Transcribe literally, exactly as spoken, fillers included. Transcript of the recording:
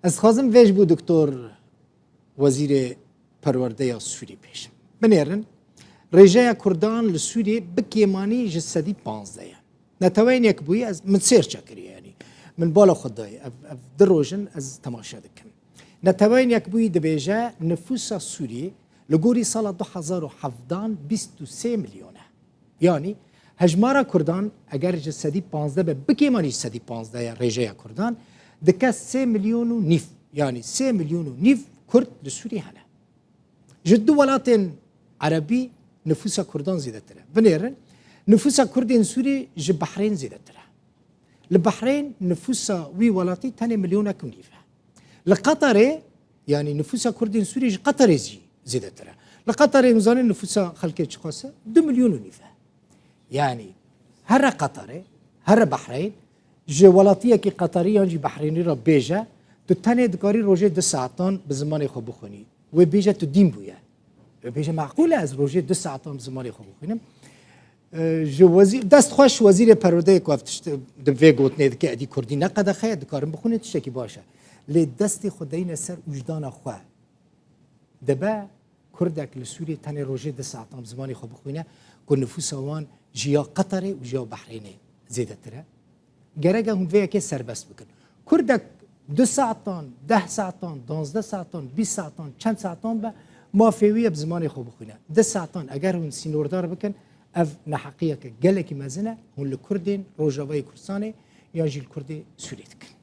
Ez dixwazim vê ji bo Doktor Wezîrê Perwerdeya Sûrî bêjim. Binêrin, rêjeya Kurdan li Sûriyê bi kêmanî ji sedî panzdeh ye. Neteweyên Yekbûyî, ez, min sêrçe kiriye, yanî min bala xwe dayê. Ev, ev du roj in ez temaşe dikim. Neteweyên Yekbûyî dibêje nifûsa Sûriyê li gorî sala du hezar û hevdan bîst û sê milyon e. Yanî hejmara Kurdan eger ji sedî panzdeh be, bi kêmanî ji sedî panzdeh ye rêjeya Kurdan, dike sê milyon û nîv. Yanî sê milyon û nîv Kurd li Sûrî hene. Ji du welatên Erebî nifûsa Kurdan zêdetir e. Binêrin, nifûsa Kurdên Sûrî ji Behrên zêdetir e. Li Behrên nifûsa wî welatî tenê milyonek û nîv e. Li Qatarê, yanî nifûsa Kurdên Sûrî ji Qatarê zî zêdetir e. Li Qatarê hûn zanin nifûsa xelkê çiqas e? Du milyon û nîv e. Yanî here Qatarê, here Behrên, ji welatiyekî Qatarî yan jî Behrênî re bêje, tu tenê dikarî rojê du saetan bi zimanê xwe bixwînî. Wê bêje tu dîn bûye. Wê bêje meqûl e ez rojê du saetan bi zimanê xwe bixwînim. E, ji wezîr, dest xweş wezîrê perwerdeyê ku ev tişt di vê gotinê dike, êdî kurdî ne qedexe ye, dikarin bixwînin, tiştekî baş e. Lê destê xwe deyne ser wijdana xwe. Dibe Kurdek li Sûriyê tenê rojê du saetan bi zimanê xwe bixwîne ku nifûsa wan ji ya Qatarê û ji ya Behrênê zêdetir e. Gerek e hûn vê yekê serbest bikin. Kurdek du saetan, deh saetan, duwazdeh saetan, bîst saetan, çend saetan be, mafê wî ye bi zimanê xwe bixwîne. Du saetan eger hûn sînordar bikin, ev neheqiyeke gelekî mezin e, hûn li Kurdên Rojavayê Kurdistanê yan jî li Kurdê Sûriyê dikin.